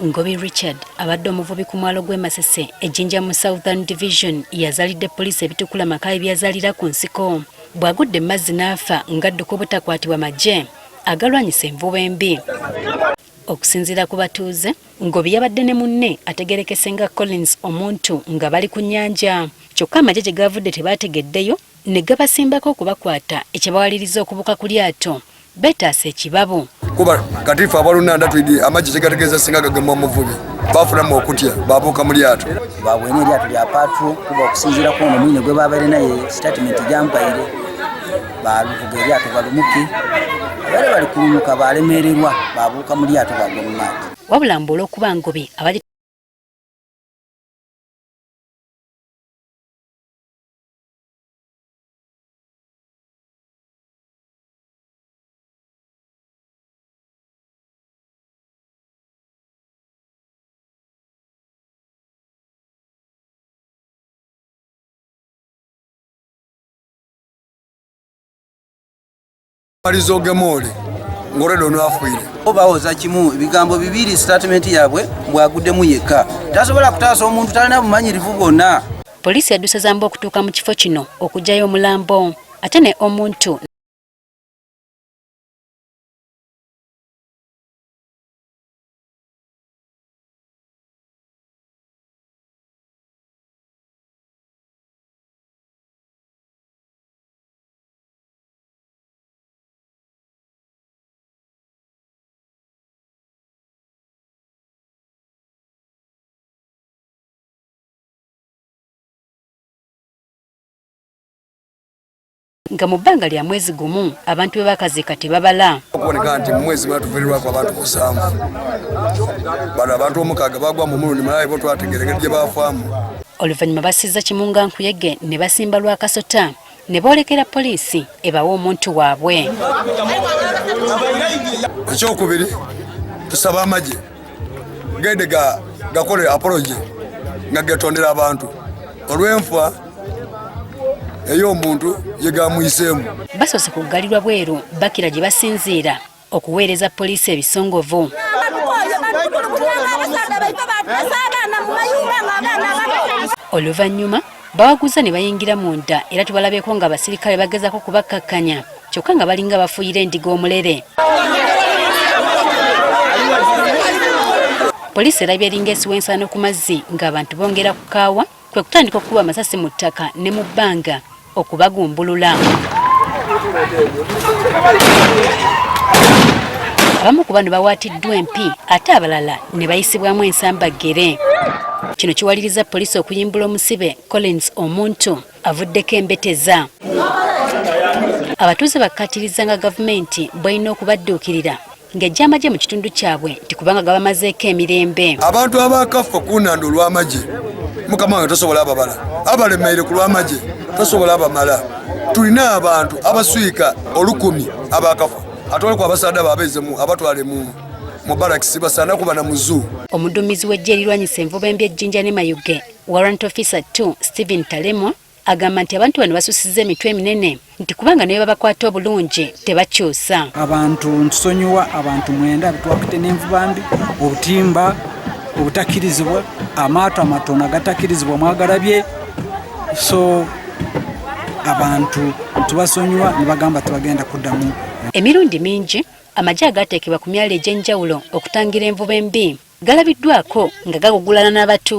Ngobi Richard abadde omuvubi ku mwalo gw'e Masese e Jinja mu Southern Division yazaalidde poliisi ebitukula maka ebyazaalira ku nsiko bw'agudde mu mazzi n'afa ng'adduka obutakwatibwa magye agalwanyisa envuba embi. Okusinziira ku batuuze, Ngobi yabadde ne munne ategerekese nga Collins Omuntu nga bali ku nnyanja kyokka amagye gye gaavudde tebaategeddeyo ne gabasimbako okubakwata ekibawaliriza okubuka ku lyato betaasa ekibabu. Kuba kati ffe abalunanda twidi amagye kyegategeeza singa gagemwa muvubi bafunamu okutya babuuka mu lyato. Babwene eryato lya patro kuba okusinziira ku ono mwine gwe babaire naye sitatimenti gyampaire baluvuga eryato balumuke abaire bali kulumuka balemererwa babuuka mu lyato bagwa mu maati. Wabula mbu olw'okuba Ngobi abadde Maliza ogemoole ng'olwedde onaafiire. Bawoza kimu ebigambo bibiri sitatimenti yaabwe bw'aguddemu yekka tasobola kutaasa omuntu talina bumanyirivu bwonna. Poliisi yadduse zamba okutuuka mu kifo kino okuggyayo omulambo ate ne omuntu nga mu bbanga lya mwezi gumu abantu be bakaziika tebabala. Okuboneka nti mu mwezi muna tuvirirwako abantu 7. Bano abantu 6 bagwa mu mulundi mulala bo twategeera engeri gye bafaamu. Oluvannyuma bassizza kimu nga nkuyege ne basimba lwakasota ne boolekera poliisi ebawe omuntu waabwe. Ekyokubiri tusaba amagye gende gakole apology nga getondera abantu olw'enfa ey'omuntu gye gamuyiseemu. Basoose kuggalirwa bweru bakira gye basinziira okuweereza poliisi ebisongovu. Oluvannyuma bawaguza ne bayingira munda era tubalabyeko nga abasirikale bagezaako kubakkakkanya kyokka nga balinga bafuuyira endiga omulere. Poliisi erabye eringa esiwa ensaano ku mazzi ng'abantu bongera kukaawa kwe kutandika okukuba amasasi mu ttaka ne mu bbanga okubagumbulula. Abamu ku bano bawaatiddwa empi ate abalala ne bayisibwamu ensambaggere. Kino kiwaliriza poliisi okuyimbula omusibe Collins Omuntu avuddeko embeteza. Abatuuze bakkaatiriza nga gavumenti bw'erina okubadduukirira ng'eggya amagye mu kitundu kyabwe nti kubanga gabamazeeko emirembe. Abantu abakafa ku nnanda olw'amagye mukama wange tosobola ababala, abalemeire ku lw'amagye tosobola abamala. Tulina abantu abaswika 1000 abakafa ate waliwo abasaada babeezemu abatwale mu barakisi basaana kuba na muzu. Omuduumizi w'eggye erirwanyisa envuba embi e Jinja ne Mayuge, Warrant Officer 2 Stephen Talemwa agamba nti abantu bano basusizza emitwe eminene nti kubanga ne babakwata obulungi tebakyusa. Abantu ntusonyiwa abantu 9 bitwakute n'envuba mbi, obutimba obutakkirizibwa, amaato amatono agatakkirizibwa mwagalabye, so abantu tubasonyiwa ne bagamba tebagenda kuddamu. Emirundi mingi amagye agaateekebwa ku myalo egy'enjawulo okutangira envuba embi galabiddwako nga gagugulana n'abatuuze.